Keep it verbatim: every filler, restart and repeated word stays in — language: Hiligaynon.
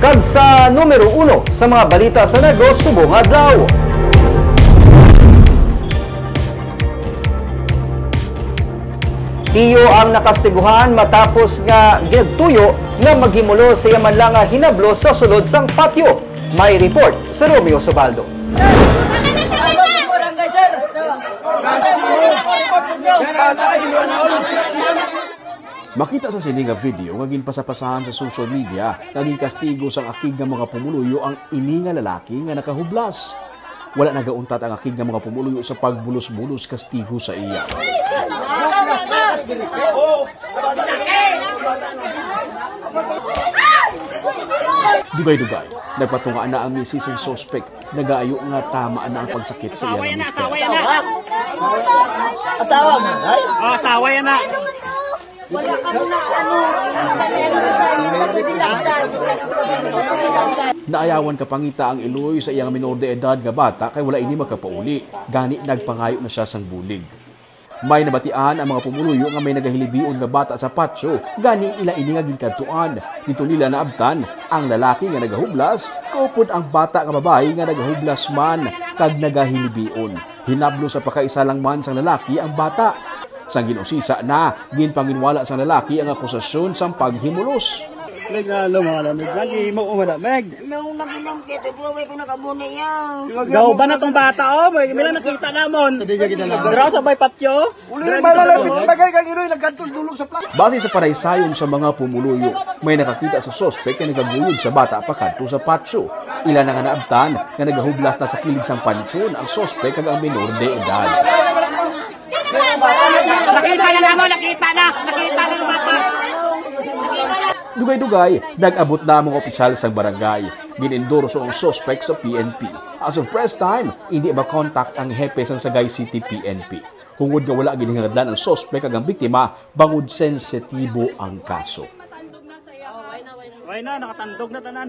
Ag sa numero uno sa mga balita sa Negros subong adlaw. Tiyo ang nakastiguhan matapos nga ginagtuyo nga maghimulos sa iya man lang nga hinablo sa sulod sang patio. May report sa Romeo Subaldo. Makita sa sini nga video nga ginpasapasahan sa social media nga ginkastigo sang akig nga mga pumuluyo ang ini nga lalaki nga nakahublas. Wala nagauntat ang akig nga mga pumuluyo sa pagbulos-bulos kastigo sa iya. Dugay-dugay, nagpatunga na ang misis sang suspek. Nagaayo nga tama na ang pagsakit sa iya nga mister. Asawa mo, ay? Oh, asawa yan na. Naayawan ka pangita ang iloy sa iyang minor de edad nga bata kay wala ini makapauli. Gani nagpangayo na siya sang bulig. May nabatian ang mga pumuluyo nga may nagahilibion nga bata sa patio, gani ila ini nga ginkadtuan. Dito nila naabtan ang lalaki nga nagahublas, kaupod ang bata nga babayi nga nagahublas man kag nagahilibion. Hinablo sa pakaisa lang man sang lalaki ang bata. Sang gin-usisa na, ginpanginwala sang lalaki ang akusasyon sang paghimulos. Regalo mga lamig. Lagi mo ko wala, Meg. Nung naginam kita, buway ko nakabunay yan. Gaw ba na tong bata, oh? May mila nakita namon. Dira sa may patio. Ulo yung malalapit, bagay kang iloy, nagkantol dulog sa plaka. Base sa panaysayon sa mga pumuluyo, may nakakita sa suspek nga nagaguyod sa bata pakadto sa patio. Ila na nga naabtan nga nagahublas na sa kilig sang pansyon ang suspek kag ang minor de edad. Nakita na namo, nakita na, nakita na ng bata. Dugay-dugay, nag-abot na ang mga opisyal sang barangay. Gin-endorso ang suspek sa P N P. As of press time, hindi makontak ang hepe sang Sagay City P N P. Hungod nga wala ginhingadlan ang suspek kag ang biktima bangod sensitibo ang kaso. Why na, nakatandog na tanan.